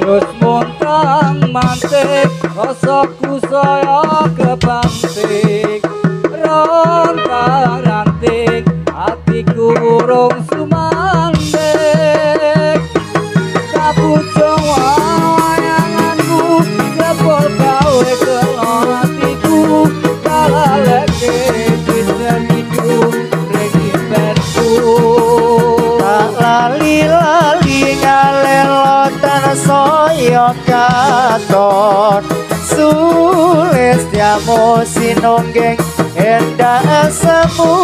Terus montang mantik rasaku saya kepantik rontang ranting atiku urung sumandek kapucung wayanganku jebol gawe kelo atiku kalaleke dicermiku ring impenku tak lali-lali ngalelo saya katon sulistyamu sinungging endah semu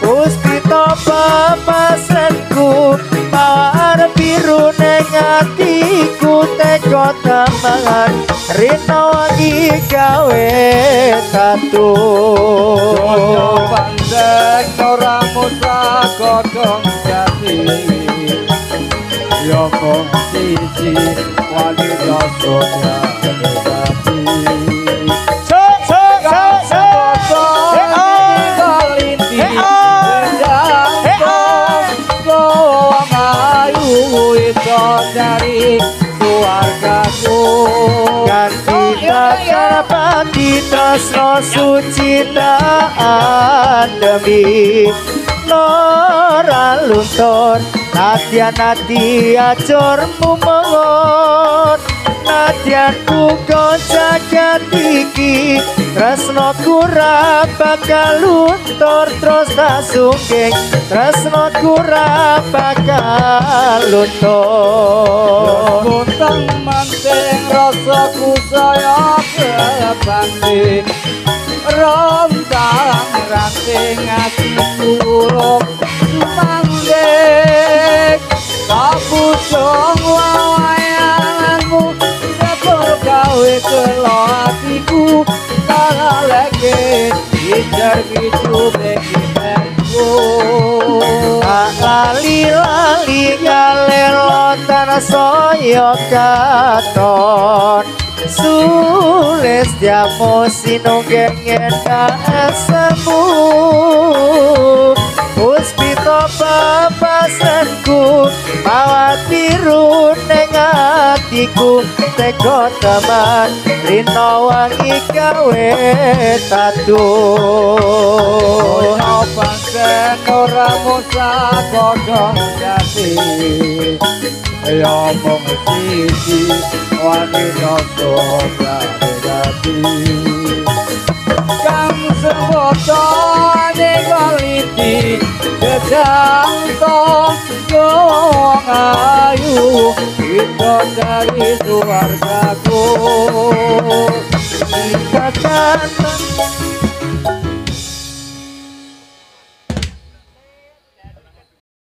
puspita papasenku mawar biru ning atiku tega temen rina wangi gawe tatu pandek ora musa godhong jati ya mung siji wanita sonya dadi dari keluargaku ganti pati tresno suci demi ora luntur nadyan ati ajurmu mewon nadyan uga jagat iki tresno ra bakal luntur terus tak sungking tresno ra bakal luntur montang manting rasaku saya kepanting rontang ranting atiku urung sumandek kapucung wayanganmu jebol gawe kelo atiku kalaleke ijar picu bekipenku tak lali-lali ngalelo saya katon sulistyamu sinungging endah semu puspita papasenku mawar biru ning atiku tega temen rina wangi gawe tatu ono pancen ora musa godhong jati ya mung siji wanita sonya dadi kang sebotone waliti jejanto wong ayu itu dari suargaku ikatan.